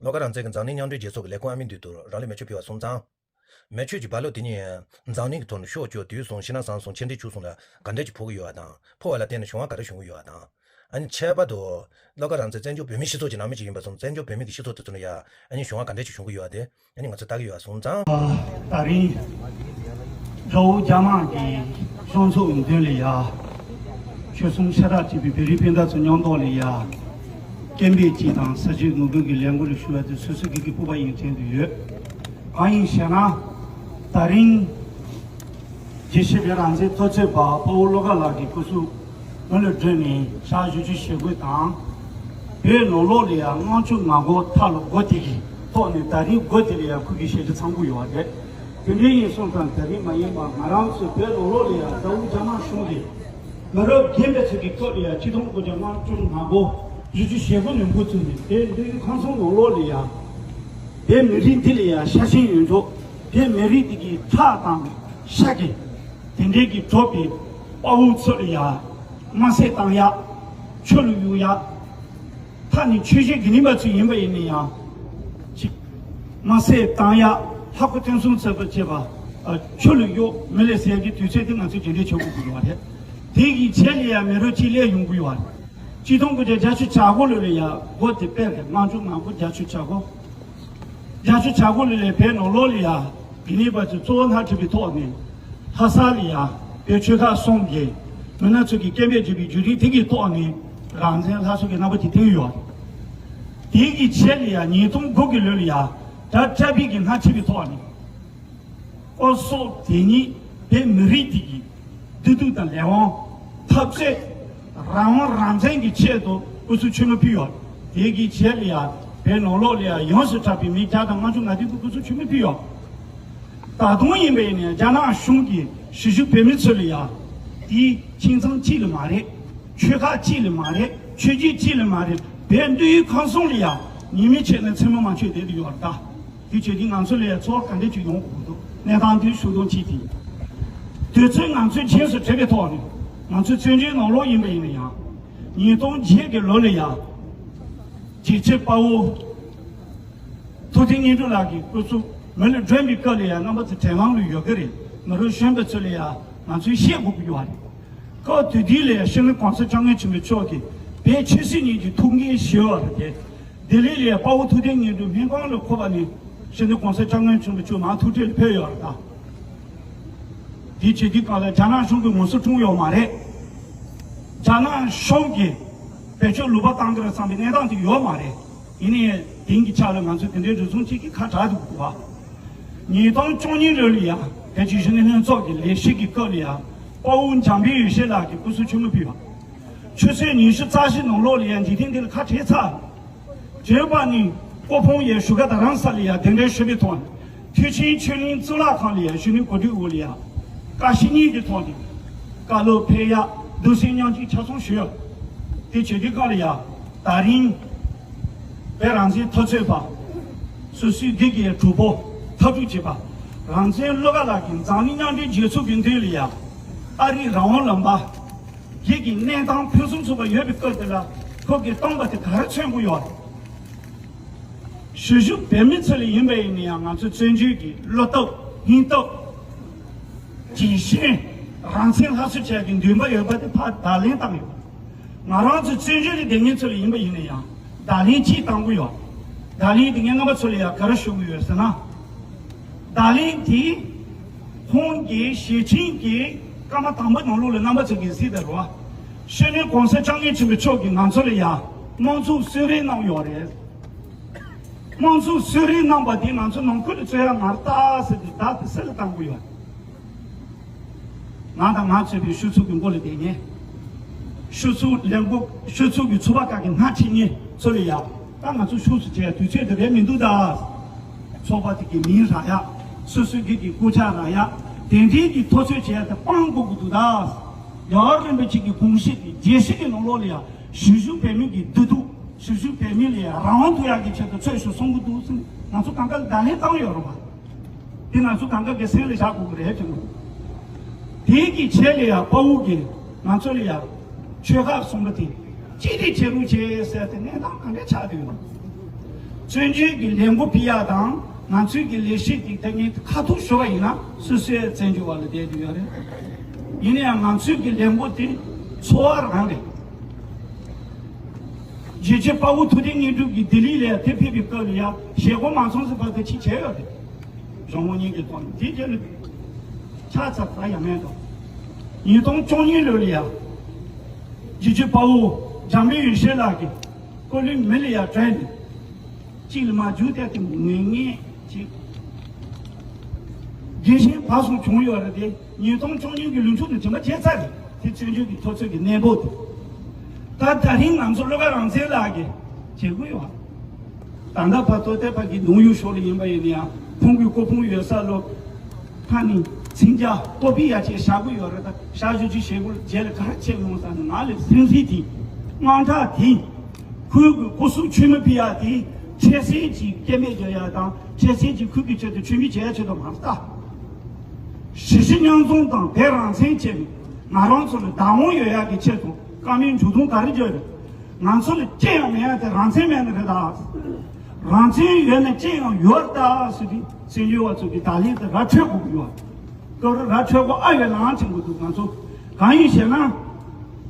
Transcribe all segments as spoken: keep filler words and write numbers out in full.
བློ་དགའ་རང་བཙན་གྱིས་འཛམ་གླིང་མཉམ་འབྲེལ་རྒྱལ་ཚོགས་ཀྱི་ལས་ཁུངས་ཨ་མི་འདུས་སྡོད་རང་ལུགས་མེ་མཆོད་ཕུལ་བ་སོང་ཙང་། མེ་མཆོད་ཀྱི་རྦ་ཀློག་དེ་ཉིད་འཛམ་གླིང་གི་ཐོག་ནས་ཤོར་བཅུག་དུས་སོང་ཕྱི་ནང་གསང་སོང་ཆེ་འབྲིང་ཆུང་གསུམ་ལ་ག་འདྲ་ཅིག་ཕོག་གི་ཡོད་པ་དང་། ཕོག་པ་ལ་བརྟེན་ནས་གཞུང་བ་ག་འདྲ་བྱུང་གི་ཡོད་པ་དང་། ཨ་ནི་ཁྱད་པར་དུ། བློ་དགའ་རང་བཙན་བཙན་བྱོལ་བོད་མིའི་སྤྱི་ཚོགས་ཀྱི་ནང་མི་ཅིག་ཡིན་པ་སོང་བཙན་བྱོལ་བོད་མི་གི་སྤྱི་ཚོགས་དེ་ཚོ་ནས་ཡ་ཨ་ནི་གཞུང་བ་ག་འདྲ་ཅིག་བྱུང་གི་ཡོད་པ་དེ་ཨ་ནི་ང་ཚོས་ལྟ་གི་ཡོད་པ་སོང་ཙང་། ད་རིང་དགྲ་བོ་རྒྱ་དམར་གྱི་གཞུང་ཚོགས་མདུན་ལ་ཡ། ཆོལ་གསུམ་ཤ་ཁྲག་གཅིག་པའི་བོད་རིགས་སྤུན་ཟླ་ཚོ་མཉམ་དུ་ལ་ཡ། སྐད་འབོད་ཅིག་དང་ས་བཅད་ངོ་རྒོལ་གྱི་ལས་འགུལ་ལ་ཞུགས་པ་དེ་སོ་སོའི་སྒེར་གྱི་སྤོབས་པ་ཡིན་དྲན་དུ་ཡོད། གང་ཡིན་ཞེ་ན། ད་རིང་། རྒྱལ་གཅེས་བོད་རང་བཙན་འཐབ་རྩོད་པ་དཔའ་བོ་བློ་དགའ་ལགས་ཀྱི་སྐུ་གཟུགས་མེ་ལ་སྒྲོན་ནས་ཞག་བཞི་བཅུ་ཞེ་དགུ་དང་། བོད་ནང་ལོགས་ལ་ཡང་ལྔ་བཅུ་ང་དགུ་མཐའ་ལ་སྒོ་དེ་གི་ཐོག་ནས་ད་རིང་སྒོ་དེ་ལ་ཡང་ཁོ་གི་ཞལ་གྱིས་ཚང་པོ་ཡོད་པ་རེད། དེ་འདྲའི་ཡིན་སོང་ཙང་ད་རིང་མ་ཡིན་པ་ང་རང་ཚོ་བོད་ནང་ལོགས་ལ་ཡང་དགྲ་བོ་རྒྱ་དམར་གཞུང་གིས་མི་རབས་རྒན་པའི་ཚོ་གི་སྐབས་ལ་ཡང་ཆིག་སྟོང་དགུ་བརྒྱ་ལྔ་བཅུ་ང་དགུ་བཞི་བཅུ་ཞེ་དགུ་ནས་འགོ་བཙུགས་ནས་དེ་འདི་ཁམས་གསུམ་ནང་ལོགས་ལ་ཡང་བོད་མི་རིགས་འདི་ལ་ཡང་ཤ་ཞེན་ཡོད་མདོག་བོད་མི་རིགས་འདི་གི་ཁྲག་དང་ཤ་གི་དེ་འདྲའི་གི་གྲོགས་པའི་དཔའ་བོ་ཚོ་ལ་ཡང་དམར་བསད་བཏང་ཡག་ཆོས་ལུགས་གཡུག་ཡག་ཐ་ནི་ཆོས་བྱེད་དགེ་འདུན་པ་ཚོ་ཡིན་པ་ཡིན་ན་ཡང་ཅིག་དམར་བསད་བཏང་ཡག་ལྷ་སྐུ་བསྟན་སྲུང་བྱེད་པ་བྱེད་པ་ཆོས་ལུགས་གཡུག་མི་ལ་ཟེར་གི་དུས་ཚོད་དེ་ང་ཚོས་རྗེས་འདེད་བྱེད་དགོས་ཀྱི་ཡོད་རེད། དེ་གི་ཆེད་ལ་ཡང་མི་རོ་གཅིག་སླེབས་ཡོང་གི་ཡོད་རེད། ཆིག་སྟོང་དགུ་བརྒྱ་བརྒྱད་ཅུ་གྱ་དགུ་ལོ་ལ་ཡང་སྒོ་དེ་སྤེལ་རེད། ལྔ་བཅུ་ང་དགུ་བརྒྱད་ཅུ་གྱ་དགུ། བརྒྱད་ཅུ་གྱ་དགུ་ལོ་ལ་བོད་ནང་ལོགས་ལ་ཡང་དགེ་འདུན་པ་ཚོས་གཙོ་བོ་སྣེ་ཁྲིད་པའི་ཐོག་ནས་ལྷ་ས་ལ་ཡང་བོད་ཆོལ་ཁ་གསུམ་གྱི་མི་སྣ་ཚོ་གིས་སྐད་འབོད་བྱས་པའི་བརྒྱུད་རིམ་དེ་གི་ཐོག་ནས་རང་བཙན་སླར་གསོ་གི་རྣམ་པ་དེ་བསྟན་ཡོད། དེ་གི་ཆེད་ལ་ཡང་ཉིས་སྟོང་དགུ་གི་ལོ་ལ་ཡང་ད་བཀྲ་བྷེ་གིས་སྣེ་ཁྲིད་པའི་ཐོག་ནས། སྐོར་སོགས་དེ་ཉིད་བོད་མི་རིགས་དེ་གི་བདེ་སྡུག་དང་ལས་དབང་འཐབ་རྩོད་རང་དབང་རང་བཙན་གྱི་ཆེད་དུ་སྐུ་གཟུགས་མཆོད་མེ་ཕུལ་ཡོད། དེ་གི་རྗེས་ལ་ཡང་བོད་ནང་ལོགས་ལ་ཡང་ཡོངས་སུ་གྲགས་པའི་མི་བརྒྱ་དང་ལྔ་བཅུ་ང་བདུན་གྱིས་སྐུ་གཟུགས་མཆོད་མེ་ཕུལ་ཡོད། ད་དུང་ཡིན་པ་ཡིན་ན་རྒྱ་ནག་གཞུང་གིས་གཞིས་བཞུགས་བོད་མི་ཚོ་ལ་ཡང་དེའི་ཁྱིམ་ཚང་གཅིག་ལ་མ་རེད། ཆོལ་ཁ་གཅིག་ལ་མ་རེད། ཆོས་བརྒྱུད་གཅིག་ལ་མ་རེད། བོད་འདི་ཡི་ཁམས་གསུམ་ལ་ཡང་ཉེས་མིང་བྱས་ནས་མཚན་སྨོད་མ་བྱས་བསྡད་དུ་ཡོད་རེད་ད། དེ་བྱས་དུས་ང་ཚོ་ལ་ཡང་ཚོར་བ་ག་འདྲ་ཅིག་ཡོང་དགོས་འདུག་གནས་སྟངས་དེ་ཤུགས་སྡོམ་བྱེད་དེ། དུས་ཚོད་ང་ཚོའི་རྗེས་སུ་དྲན་པའི་ཐོག་ནས་ང་ཚོའི་བཙན་བྱོལ་ནང་ལོགས་ཡིན་པ་ཡིན་ན་ཡང་། ཉིས་སྟོང་བརྒྱད་ཀྱི་ལོ་ལ་ཡང་། རྒྱལ་གཅེས་དཔའ་བོ། ཐུབ་བསྟན་དངོས་གྲུབ་ལགས་ཀྱི་སྐུ་གཟུགས་མེ་ལ་སྒྲོན་པའི་སྐབས་ལ་ཡང་རྣམ་པ་ཚོ་དྲན་ལམ་ལ་ཡོད་ཀྱི་རེད། མི་རབས་གཞོན་པ་ཚོ་ལ་ཡང་ང་ཚོས་བཤད་དགོས་ཀྱི་ཡོད་རེད། སྐབས་དེ་དུས་ལ་ཡང་སྤྱི་ནོར་གོང་ས་སྐྱབས་མགོན་ཆེན་པོ་མཆོག་གིས་བོད་ཆོས་སྲིད་གཉིས་ཀྱི་ཐུགས་འགན་བཞེས་པ་རེད་དེ། ལྡི་ལི་ལ་ཡང་དཔའ་བོ་ཐུབ་བསྟན་དངོས་གྲུབ་སྨན་ཁང་ལ་འཁོད་པ་ནས་སྤྱི་ནོར་གོང་ས་སྐྱབས་མགོན་ཆེན་པོ་མཆོག་མར་ཐུག་འཕྲད་ལ་ཕེབས་ཡོད་རེད་ད། དེ་བྱེད་དུས་སྐབས་ལ་རྒྱ་ནག་གཞུང་གིས་ངོ་སོ་བཀྲོངས་ཡོད་མ་རེད། རྒྱ་ནག་གཞུང་གིས་བེད་སྤྱོད་ལུང་པ་བཏང་གི་རེད་བསམ་པའི་གནས་སྟངས་དེ་ཡོད་མ་རེད། ཡིན་ནའི་དེང་གི་ཆ་ལ་ང་ཚོས་དེ་འདྲའི་རུལ་སུངས་གཅིག་གི་ཁ་གྲག་འདུག་གོ། ཉིས་སྟོང་བཅུ་གཉིས་ལོ་ལ་ཡང་བོད་ཀྱི་གཞོན་ནུ་ལྷན་ཚོགས་ཀྱི་ལས་གཞི་གི་སྐབས་ལ་ཡང་དཔའ་བོ་འཇམ་དཔལ་ཡེ་ཤེས་ལགས་ཀྱི་སྐུ་གཟུགས་མཆོད་མེ་ཕུལ་བ། ཆུ་ཚོད་ཉི་ཤུ་རྩ་བཞི་ནང་ལོགས་ལ་ཡང་འཇིག་རྟེན་འདི་ལ་ཁ་བྲལ་ཚར། བྱོན་པ་ནི་སྐུ་ཕུང་ཡང་བཞུགས་སྒར་རྡ་རམ་ས་ལ་ཡང་གདན་འདྲེན་ཞུས་པའི་ཐོག་ནས་མཐུ་ཆེན་ཆོས་གླིང་གཙུག་ལག་ཁང་ལ་ཡང་གཞོན་ནུའི་གོ་སྒྲིག་འོག་ལ་ཡང་བཀའ་བཤེས་གཉེན་གྱི་ཐོག་ནས་བཀའ་སློབ་ཕེབས་ཡག་གདུང་སེམས་མཉམ་སྐྱེད་ཆ་ཚང་ཞུས་ཡོད། དེ་བྱེད་དུས་སྐབས་ལ་ཡང་ད་རིང་བོད་རང་བཙན་འཐབ་རྩོད་པ་སོ་སོའི་སྒེར་གྱི་གྲོགས་པོ་འཐབ་རྩོད་བྱེད་པ་རང་བཙན་བློ་དགའ་ལགས་ཀྱིས་འཛམ་གླིང་མཉམ་འབྲེལ་རྒྱལ་ཚོགས་ཀྱི་མདུན་ལ་ཡང་ཨ་རིའི་རང་དབང་ལམ་བར། རྒྱལ་གྱི་གནས་སྟངས་ཕུན་སུམ་ཚོགས་པ་ཡོད་པའི་སྐབས་དེ་ལ་ཁོ་གིས་བཏང་པ་དེ་ག་རེ་མཚོན་གྱི་ཡོད། གཞིས་བཞུགས་བོད་མི་ཚོ་ལ་ཡིན་པ་ཡིན་ན་ཡང་ང་ཚོ་བཙན་བྱོལ་གྱི་བློ་སྟོབས་སྙིང་སྟོབས། ཇི་བཞིན་རང་བཙན་སླར་གསོ་བྱེད་ཀྱི་འདུན་པ་ཡོད་པ་དེ་ཕར་བརྡ་ལན་བཏང་ཡོད། ང་རང་ཚོ་བཙན་བྱོལ་ལ་བསྡད་མཁན་ཚོ་ལ་ཡིན་པ་ཡིན་ན་ཡང་བརྡ་ལན་གཅིག་བཏང་གི་ཡོད། བརྡ་ལན་དེ་ངས་རྣམ་པ་ཚོ་ལ་ཡང་ག་རེ་ཞུ་གི་ཡོད་ཟེར་ན། བརྡ་ལན་དེ་ཁོང་གིས་ཞེ་ཆེན་གྱི་སྐར་མ་དང་པོ་ནང་ལོགས་ལ་རྣམ་པ་ཚོ་གིས་གཟིགས་དང་རོ། སྤྱི་ནོར་གོང་ས་སྐྱབས་མགོན་ཆེན་པོ་མཆོག་གིས་ང་ཚོ་ལ་ཡང་དམངས་གཙོ་གསོལ་རས་གནང་ཡོད་རེད། དམངས་གཙོ་གསོལ་རས་གནང་པ་དེ་ང་ཚོ་ནང་ཁུལ་ལ་རྩོད་ཡ་ང་རྟགས་ཟེར་ཏེ་བརྡ་དེ་གསལ་ལ་བཏང་གི་ཡོད། ང་དང་ང་གཙོས་པའི་ཤོག་ཚོགས་ཀྱི་མགོ་ལ་བསྡད་མཁན། ཤོག་ཚོགས་ལས་འགུལ་ཤོག་ཚོགས་ཀྱི་ཚོགས་པ་ཁག་གི་སྣེ་ཁྲིད་མཁན་ཚོ་ལ་ཡང་ད་ང་ཚོ་ཤོག་ཚོགས་བྱས་དུས་ཚོད་དེ་རེད་མི་འདུག་ད། ཚོགས་པ་དེ་གི་མིང་རག་ཡ། སོ་སོའི་སྒེར་གྱི་སྐུ་ཕྱག་རག་ཡ། དེ་འདྲའི་གི་ཐོ་ཚོད་བྱས་ཏེ་སྤང་དགོས་ཀྱི་འདུག་ད། རྒྱལ་བ་རིན་པོ་ཆེ་གི་དགོངས་གཞི་དེ་རྒྱལ་སྲིད་ཀྱི་ནང་ལོགས་ལ་ཡང་གཞིས་བཞུགས་བོད་མི་གི་བདེ་སྡུག་གཞིས་བཞུགས་བོད་མི་ལ་ཡང་རང་དབང་ཐོབ་ཡག་གི་ཆེད་དུ་འཚོལ་ཞིག་གསུང་གི་འདུག་ཟེར་ནས་ང་ཚོ་གང་ག་ལ་བརྡ་ལན་བཏང་ཡོད་རེད་བ། དེ་ང་ཚོ་གང་ག་གི་སེམས་ལ་བཞག་དགོས་ཀྱི་རེད་དྲན་གྱི་འདུག་དེའི་གི་ཆེད་ལ་ཡང་དཔའ་བོ་གིས་ང་ཚོ་ལ་ཡང་ཆོལ་ཁ་གསུམ་པོ་དེ་གཅིག་སྒྲིལ་བྱེད་རོགས་བྱེད་ཟེར་ཏེ་གནས་སྟངས་གང་འདྲ་ཆགས་བསྡད་ཡོད། བཙན་བྱོལ་གྱི་ལས་འགུལ་སྤེལ་ཡག་དང་ང་ཚོའི་གི་ལས་བྱེད་ཀྱི་ཐད་ངས་ཁ་ཐུག་ཞུ་བ་ཡིན་ན་སོ་སོའི་བཙན་བྱོལ་བ་ལ་བསྡད་དུ་ཡོད་རེད། ཡིན་ན་ཡང་ང་ཚོའི་གི་ལས་འགུལ་དེ་འཚོ་བ་རང་རེད། རྒྱལ་གཅེས་དཔའ་བོ་ཐུབ་བསྟན་དངོས་གྲུབ་ཀྱིས་ལྡི་ལི་ལ་དེ་ཕེབས་པའི་སྐབས་ལ་ཡང་བཞེས་སྒོ་མ་ཚོམས་སུ་བར་དུ་ཅིག་བྱས་ཡོད་རེད། གཞུང་མང་གཉིས་ཀྱི་ཐོག་ནས་དེ་རྗེས་ལ་ཆ་ཚང་ད་ཡང་མེད་དོ། ཉིས་སྟོང་བཅུ་གཉིས་ལོ་ལ་ཡང་རྒྱལ་གཅེས་དཔའ་བོ་འཇམ་དཔལ་ཡེ་ཤེས་ལགས་ཀྱིས་སྐུ་ལུས་མི་ལ་ཡང་དྲན་ནས། གཅིག་ལ་མ་འཇུག་སྟེ་དེ་ངེས་ངེས་ཅིག་རྒྱལ་ཞེན་བག་སོང་བྱུང་ཡོད་རེད་དེ། ཉིས་སྟོང་བཅུ་གཉིས་ཀྱི་ལོ་མཇུག་ནས་དྲན་པ་བརྗེད་ཚར་རེད་དེ། བཙན་བྱོལ་གྱི་འཐབ་རྩོད་ཀྱི་གནས་བབ་དེ། ད་ད་རིང་ང་ཚོ་བློ་དགའ་རང་བཙན་ལགས་ཀྱིས་བྱེད་དགོས་ཡོད། ད་ལྟ་བར་དུ་ཏེ་ཕ་གི་གདུང་ཡུལ་ཕྱོགས་ལ་ཡིན་པ་ཡིན་ན་ཡང་ཕུང་པོའི་སྐུ་ཕུང་ཡོད་ས་ལོ། ཁ་ནི་འཛིན་རྒྱ་ཀོ་པི་ཡ་ཆེ་བཞག་གི་ཡོད་རེད། ད་བཞག་བཞུ་ཅི་བྱེད་དགོས་རྗེས་ལ་ག་རེ་བྱེད་ཡོང་ས་ནི་ང་ལ་སེམས་སྲིད་དེ་དངངས་སྐྲག་དེ། ཁོའི་གི་སྐུ་གཟུགས་མཆོད་མེ་ཕུལ་ཡག་དེ་འཕྲལ་སེལ་གྱི་སྐྱེ་མེད་རྒྱག་ཡག་དང་འཕྲལ་སེལ་གྱི་ཁོའི་གི་ཆེད་དུ་མཆོད་མེ་བྱེད་ཡག་ཆེད་དུ་མ་རེད་ད། གཞིས་བྱེས་མཉམ་འཛོམས་དང་བོད་རང་བཙན་བྱས་ནས་ང་རང་ཚོ་ལ་བདག་དབང་ཡོད་ཡག་གི་ཆེད་དུ་བཀའ་མོལ་མཇུག་སྡོམ་ག་རེ་བརྗོད་རེད། ང་ཚོ་ལ་ཅི་ཡང་མེད་ཡག་དེ་རང་བཙན་མེད་ནི་རེད་ད། རང་བཙན་ཡོད་ན་ཅི་ཡང་ཡོད་རེད་ད་ཟེར་དུས་བཙན་བྱོལ་བ་ཚོ་གི་ད་ལན་དེ་ར་འཕྲོད་དགོས་ཀྱི་ཡོད། སྐབས་རེ་ར་འཕྲོད་དགོས་ཨ་ཡོད་ལའང་དྲན་དགོས་འདུག་ང་ཚོ་གང་ཡིན་ཞེ་ན།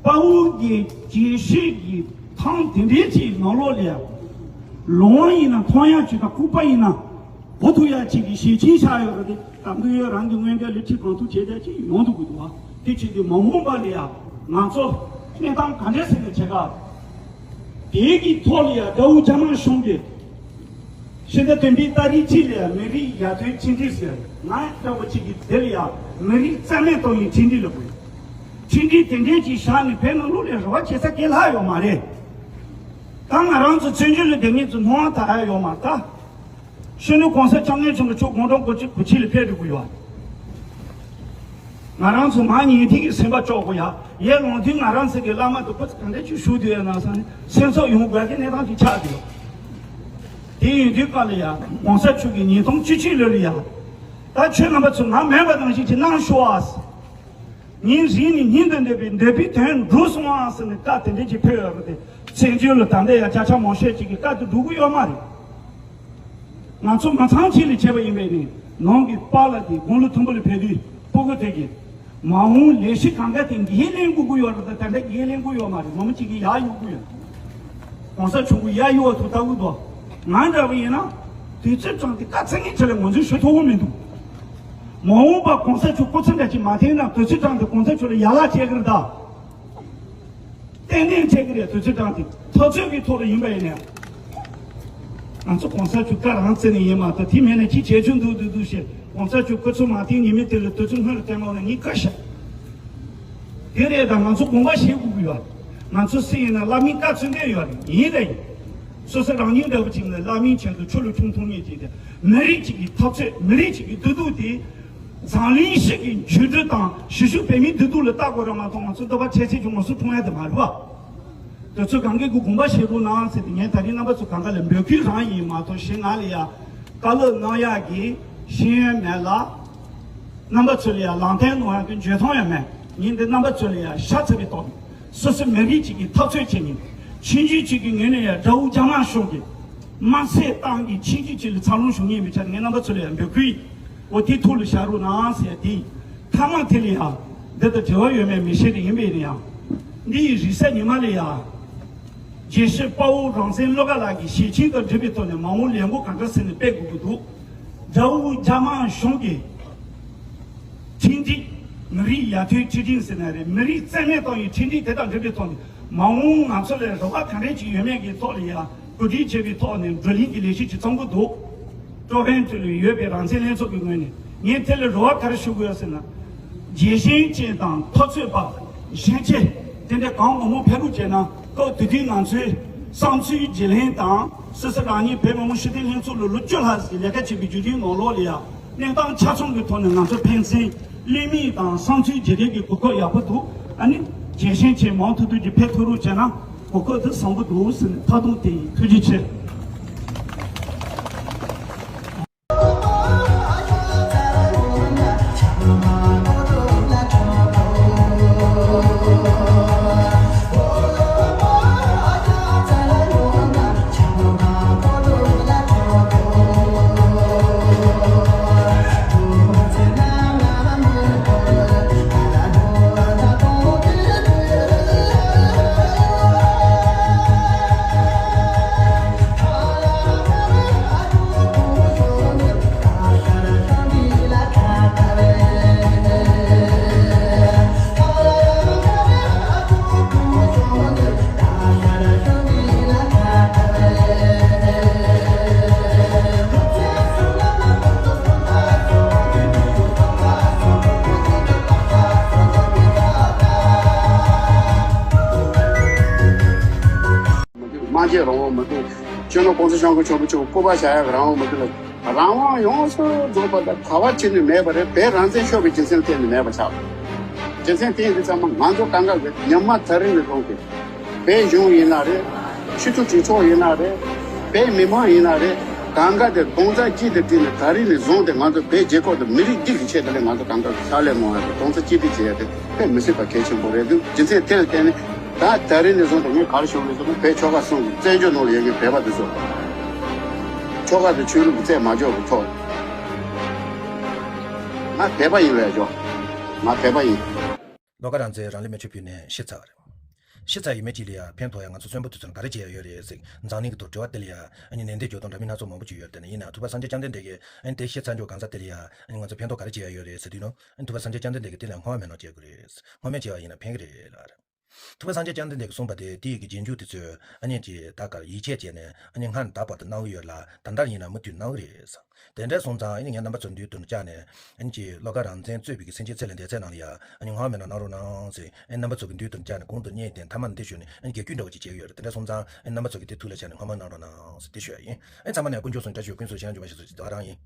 དཔའ་བོ་གི་རྒྱལ་སྲིད་ཀྱི་ཐང་དེ་འདྲའི་ཅིག་ནང་ལོགས་ལ་ཡང་ལོང་ཡིན་ན་མཐོང་ཡག་ཅིག་དང་ལྐུགས་པ་ཡིན་ན་གོ་ཐུབ་ཡག་ཅིག་གི་ཞལ་ཆེམས་བཞག་ཡོད་རེད་དེ། དང་པོ་ཡོད་རང་གི་སྔོན་འགྲོ་ལས་ཁྲིད་གང་ཐུབ་བྱས་བསྡད་ཅིག་ཡོང་ཐུབ་དགོས་འདུག་བ། དེ་བྱེད་དུས་མ་འོངས་པ་ལ་ཡང་ང་ཚོ་གནས་སྟངས་ག་འདྲས་ཟེར་ནས་བྱེད་ག་དེའི་གི་ཐོག་ལ་ཡང་དགྲ་བོ་རྒྱ་དམར་གཞུང་གིས་ཕྱི་ཟླ་བདུན་པའི་ཏ་རིག་གཅིག་ལ་ཡང་མི་རིགས་ཡར་ཐོན་ཆིངས་འགྲིག་ཟེར། ང་ལྟ་བུ་གཅིག་གིས་དེ་ལ་ཡང་མི་རིགས་རྩ་མེད་གཏོང་ཡིན་ཆིངས་འགྲིག་ལ་དགོས། ཆིངས་འགྲིག་དེ་འདྲས་ཅིག་བཞག་ནས་བོད་ནང་ལོགས་ལ་རེ་བ་བྱེད་ས་གང་ལྷག་ཡོད་མ་རེད། ད་ང་རང་ཚོ་བཙན་བྱོལ་ལ་བསྡད་མཁན་ཚོ་སྣང་བ་དག་ཡག་ཡོད་མ་རེད་ད། གཞོན་ནུ་གོང་ས་སྐྱབས་མགོན་ཆེན་པོ་མཆོག་དགུང་གྲངས་དགུ་བཅུ་གོ་གཅིག་ལ་ཕེབས་འགྲོ་གི་ཡོད། ང་རང་ཚོ་མར་ཉལ་ཐིག་གི་སེམས་པ་སྐྱོ་དགོས་ཡ། ཡར་ལོང་དུས་ང་རང་ཚོ་གི་བླ་མ་དང་ཁོ་ཚོ་ག་འདྲ་ཅིག་བཞུགས་བསྡད་ཡོད་ན་བསམ་ནས་སེམས་ཚོར་ཡོང་དགོས་ཀྱི་གནས་སྟངས་ཅིག་ཆགས་བསྡད་ཡོད། དེ་ཡིན་དུས་སྐབས་ལ་ཡ་གོང་ས་མཆོག་གིས་ཉིས་སྟོང་བཅུ་གཅིག་ལོ་ལ་ཡ། ད་ཁྱོད་རྣམ་པ་ཚོ་ང་མེད་པ་ནང་བཞིན་ཅིག་གནང་ཤོག་ཨ། ཉིན་རེ་ནས་ཉིན་དུ་འདོད་པའི་འདོད་པའི་དོན་འགྲུབ་སོང་ཨ་ཟེར་ནས་བཀའ་དེ་འདྲ་ཅིག་ཕེབས་ཡོད་རེད་དེ། བཙན་བྱོལ་ལ་ད་ལྟ་ཡང་བརྒྱ་ཆ་མང་ཤོས་ཅིག་གིས་བཀའ་དེ་སྒྲུབ་ཀྱི་ཡོད་མ་རེད། ང་ཚོ་མི་ཚང་ཆེད་ལས་བྱས་པ་ཡིན་པས་ནི་ནང་གི་པཱ་ལགས་དེ་དགུང་ལོ་མཐོན་པོ་ལ་ཕེབས་དུས་སྤུ་གུ་དེ་གིས་མ་འོངས་ལས་གཞི་གང་ག་དེ་འགན་ལེན་དགོས་ཀྱི་ཡོད་རེད་ད། ད་ལྟ་འགན་ལེན་དགོས་ཡོད་མ་རེད། མི་མང་གཅིག་གིས་ཡར་གཡུག་གི་ཡོད། གོང་ས་མཆོག་གིས་ཡར་གཡུག་པ་ཐུག་ལྟ་བུ་འདུག་ང་འདྲ་བ་ཡིན་ན་དུས་ཚོད་གྲངས་དེ་དཀའ་ཚེགས་ངན་ཆེ་ལ་ངོས་འཛིན་ཞུ་ཐུབ་ཀྱི་མི་འདུག་མ་འོངས་པ་གོང་ས་མཆོག་སྐུ་ཚེ་འདྲ་ཅིག་མ་བརྟན་ན་དུས་ཚོད་གྲངས་དེ་གོང་ས་མཆོག་ལ་ཡར་ལངས་བྱེད་ཀྱི་རེད་ད། ཏན་ཏན་བྱེད་ཀྱི་རེད། དུས་ཚོད་གྲངས་དེ་འཐབ་རྩོད་ཀྱི་ཐོག་ལ་ཡིན་པ་ཡིན་ན་ཡང་། ང་ཚོ་གོང་ས་མཆོག་བཀའ་རང་བརྩི་ནས་ཡིན་མ་གཏོགས་དེ་མེད་ན་ཅི་བྱེད་ཆོག་འདུག་འདུག་འདུག་ཞེས་གོང་ས་མཆོག་སྐུ་ཚེ་མ་བརྟན་ཉི་མའི་དུས་ལ་དུས་ཚོད་སྔོན་ལ་བསྟན་པ་ན་ངས་བཀའ་ཤག་དེ་རེད་ད། ང་ཚོ་དགོངས་པ་བཞེས་དགོས་ཀྱི་ཡོད། ང་ཚོ་སུ་ཡིན་ན་བླ་མའི་བཀའ་བརྩི་འདོད་ཡོད་རེད། ཡིན་རེད། སོ་སོ་རང་ཉིད་འདྲ་བོ་ཅིག་ནི་བླ་མའི་ཆེད་དུ་ཆོས་ལུགས་ཆུང་ཐུང་གཉིས་ཅིག་དེ་མི་རིགས་གཅིག་གི་འཐབ་རྩོད་མི་རིགས་གཅིག་གི་བདེ་སྡུག་དེ། འཛམ་གླིང་ཞིག་གི་འགྱུར་འགྲོས་དང་གཞིས་བཞུགས་བོད་མིའི་བདེ་སྡུག་ལ་ལྟ་དགོས་ར་མ་གཏོགས་ང་ཚོ་འདི་པ་ཆེ་ཆེ་ཆུང་ང་ཚོ་མཐོང་ཡ་དེ་མ་རེད་བ། དེ་ཚོ་གང་གི་གུ་དགོངས་པ་བཞེས་རོགས་གནང་ཟེར་ཏེ་ངས་ད་རིང་རྣམ་པ་ཚོ་གང་ག་ལ་འབོད་སྐུལ་རང་ཡིན་མ་གཏོགས་གཞན་ང་ལ་ཡ་བཀའ་སློབ་གནང་ཡག་གི་ཤེས་ཡོན་མེད་ལ། རྣམ་པ་ཚོ་ལ་ཡ་ལམ་སྟོན་གནང་ཡག་གི་འཇོན་ཐང་ཡང་མེད། ངས་འདི་རྣམ་པ་ཚོ་ལ་ཡ་ཤ་ཚ་བའི་ཐོག་ནས། སོ་སོ་མི་རིགས་གཅིག་གི་འཐབ་རྩོད་བྱེད་མཁན། ཆིངས་ཡིག་གཅིག་གི་ངོས་ནས་ཡང་དགྲ་བོ་རྒྱ་དམར་གཞུང་གི་དམར་གསོད་བཏང་གི་ཆིངས་ཡིག་གཅིག་ལ་འཚར་ལོངས་བྱུང་མཁན་ཡིན་པའི་ཆ་ནས་ངས་རྣམ་པ་ཚོ་ལ་ཡང་འབོད་སྐུལ་ཡིན། འོ་དེ་ཐུགས་ལ་བཞག་རོགས་གནང་ཟེར་ཡ་དེ་ཡིན། མཐའ་མ་དེ་ལ་ཡང་འདི་དང་འབྲེལ་བ་ཡོད་མེད་མི་ཤེས་དེ་ཡིན་པས་ན་ཡང་། འདི་ཡི་རེས་གཟའ་ཉི་མ་ལ་ཡང་། དགེ་བཤེས་དཔའ་བོ་རང་བཙན་བློ་དགའ་ལགས་ཀྱི་ཞལ་ཆེམས་དང་འབྲེལ་བའི་ཐོག་ནས་མ་འོངས་ལས་འགུལ་གང་འདྲ་ཟེར་ནས་སྤེལ་དགོས་ཀྱི་འདུག་དགྲ་བོ་རྒྱ་དམར་གཞུང་གིས་ཁྲིམས་སྒྲིག་མི་རིགས་ཡར་ཐོན་ཁྲིམས་སྒྲིག་ཟེར་ན་རེད། མི་རིགས་རྩ་མེད་གཏོང་བའི་ཁྲིམས་སྒྲིག་དེ་དང་འབྲེལ་བའི་ཐོག་ནས་མ་འོངས་ང་ཚོ་ལ་རེ་བ་ག་འདྲས་ཅིག་ཡོད་མེད་ཀྱི་ཐོག་ལ་ཡང་གོ་སྒྲིག་བྱས་པའི་ཐོག་ནས་བགྲོ་གླེང་གི་ལས་གཞི་ཅིག་བརྩམ་གྱི་འདུག་ཀྲོ་ཧན་ཁྲི་ལ་ཡོད་པའི་རང་བཙན་ལྷན་ཚོགས་ཀྱི་ངོས་ནས་ངས་དེ་ལ་རེ་བ་ག་རེ་ཞུ་དགོས་ཟེར་ན། རྒྱལ་ཞེན་ཅན་དང་འཐབ་རྩོད་པ་གཞོན་སྐྱེས་དེ་འདྲ་གང་མང་མང་ཕེབས་རོགས་བྱས་ན། སྐབས་དེ་དུས་ང་ཚོའི་བསམ་ཚུལ་བརྗེ་ལེན་དང་སོ་སོ་རང་ཉིད་བོད་མི་མང་སྤྱི་འཐུས་ལྷན་ཚོགས་ལ་ལོ་བཅུ་ལྷག་ཙམ་ལས་ཀ་བྱས་པའི་བརྒྱུད་རིམ་ནང་ལོགས་ལ་ཡང་གནས་སྟངས་ཆ་ཚང་གི་ཐོག་ནས་ང་ཚོ་ཕན་ཚུན་གླེང་མོལ་དང་བསམ་ཚུལ་བརྗེ་རེས་ཀྱི་གོ་སྐབས་ཡག་པོ་འདུག་ཨ་ནི་རྒྱལ་ཞེན་ཅན་མང་ཐུབ་ཐུབ་ཀྱིས་ཕེབས་ཐུབ་རོགས་བྱས་ན་གོ་སྐབས་དེ་བཟང་པོ་འདུག་ཟེར་ནས་མཐའ་སྡོམ་དེ་ཡིན། ཐུགས་རྗེ་ཆེ། སྤྱི་ནོར་༸གོང་ས་༸སྐྱབས་མགོན་ཆེན་པོ་མཆོག་སྐུ་པར་བཞག་ཡག་རང་དབང་མ་ཐུབ་ལ། རང་དབང་ཡོངས་སུ་རྫོགས་པ་དང་ག་བ་ཅི་ནས་མེད་པ་རེད། བོད་རང་བཙན་ཤོར་བའི་རྒྱུ་མཚན་གཏན་ནས་མེད་པ་ཆགས། རྒྱུ་མཚན་དེ་ཡིན་དུས་ཙམ་པ་ང་ཚོ་གང་ག་གི་ཉི་མ་ད་རིང་ནས་བཟུང་སྟེ། བོད་གཞུང་ཡིན་ན་རེད། སྤྱི་འཐུས་གྲོས་ཚོགས་ཡིན་ན་རེད། བོད་མི་མང་ཡིན་ན་རེད། གང་ག་དེ་རྡོག་རྩ་གཅིག་ཏུ་བསྒྲིལ་ནས་ད་རིང་ནས་བཟུང་སྟེ་ང་ཚོ་བོད་རྒྱལ་ཁབ་དང་མི་རིགས་འདི་གི་ཆེད་དུ་ལས་ང་ཚོ་གང་ག་གི་ཕྱག་ལས་གནང་ཡ་དེ་རྡོག་རྩ་གཅིག་སྒྲིལ་བྱེད་ཡ་དེ་དཔེ་མི་སྲིད་པ་གལ་ཆེན་པོ་རེད་འདུག་རྒྱུ་མཚན་དེ་ལ་བརྟེན་ནས་ད་ད་རིང་ནས་བཟུང་སྟེ་ངས་ག་རེ་ཞུ་དགོས་ཟེར་ན། བོད་ཆོལ་ཁ་གསུམ་གྱི་བཙན་བྱོལ་ནང་ལ་ཡོད་མཁན་བོད་པ་དེ་ཚོ་ཆོལ་ཁ་དང་ཆོས་ལུགས་ཀྱི་རྩད་མ་འཇོག་གི་ཐོག་ང་བོད་པ་ཡིན་ལབ་ཡ་ཅོ། ང་བོད་པ་ཡིན། ལོ་དགའ་རང་བཙན་རང་ལུས་མེ་མཆོད་ཕུལ་ནས་ཤི་ཚར་བ་རེད། ཤི་ཚར་ཡོད་མེད་ཅིག་ལ་ཡ་ཕན་ཐོགས་ཡ་ང་ཚོ་གསོན་པོ་དུས་ཚོད་ག་རེ་བྱས་ཡ་ཡོད་རེད་ཟེར་འཛམ་གླིང་གི་ཐོག་དྲི་བ་དེ་ལ་ཡ་ཨ་ནི་ནན་ཏན་བརྗོད་སྟངས་འདྲ་མིན་སྣ་ཚོགས་མང་པོ་ཅིག་ཡོད་རེད། དེ་ནས་ཡིན་ན་ཐུབ་པ་སངས་རྒྱས་བཅོམ་ལྡན་འདས་ཀྱིས་ཨ་ནི་དེ་ཤི་ཚར་འགྱོ་གང་ཟག་དེ་ལ་ཡ་ཨ་ནི་ང་ཚོ་ཕན་ཐོགས་ག་རེ་བྱས་ཡ་ཡོད་རེད་ཟེར་དུས་ནོ། ཨ་ནི་ཐུབ་པ་སངས་རྒྱས་བཅོམ་ལྡན་འདས་ཀྱིས་དེ་ལ་སྔོན་མ་མེད་ནོ་བྱེད་དགོས་རེད། སྔོན་མ་བྱས་པ་ཡིན་ན་ཕན་གི་རེད་ལབ་རེད། ཐུབ་པ་སངས་རྒྱས་བཅོམ་ལྡན་འདས་ཀྱིས་གསུངས་པ་དེ་དེ་ཡི་གི་རྗེས་འཇུག་དེ་ཚོས་ཨ་ནི་ཅི་ད་གར་ཡིད་ཆེས་བྱས་ནས་ཨ་ནི་སྔར་ནས་ད་བར་དུ་གནང་གི་ཡོད་ལ་ད་ལྟར་ཡིན་ན་མུ་མཐུད་གནང་གི་རེད། དེ་འདྲ་སོང་ཙང་ཨ་ནི་ངས་རྣམ་པ་ཚོ་མདུན་དུ་བཅར་ནས་ཨ་ནི་ཅི་བློ་དགའ་རང་བཙན་གཙོས་པའི་གི་སེམས་ཅན་ཚེ་ལས་འདས་ཚད་ནང་ལ་ཡ་ཨ་ནི་སྔོན་མ་མེད་ནོ་གནང་རོགས་གནང་ཟེར་ཨ་ནི་རྣམ་པ་ཚོ་གི་མདུན་དུ་བཅར་ནས་གོང་དུ་བརྙས་ཏེ་མཐའ་མ་ནས་འདི་ཞུས་ནས་ཨ་ནི་རྒྱལ་རྒྱུད་འདྲ་བོ་ཅིག་བྱེད་ཀྱི་ཡོད་རེད། དེ་འདྲ་སོང་ཙང་ཨ་ནི་རྣམ་པ་ཚོ་གི་དེ་ཐུགས་ལ་བཞག་ནས་སྔོན་མ་གནང་རོགས་གནང་ཟེར་དེ་ཞུ་ཡ་ཡིན། ཨ་ནི་ཚང་མ་ནས་དཀོན་མཆོག་གསུམ་བཀྲ་ཤིས་ཀུན་སྩལ་ཆེ་ན་འཇུ་མ་ཞེས་སོགས་ཀྱི་བདག་རང་ཡིན།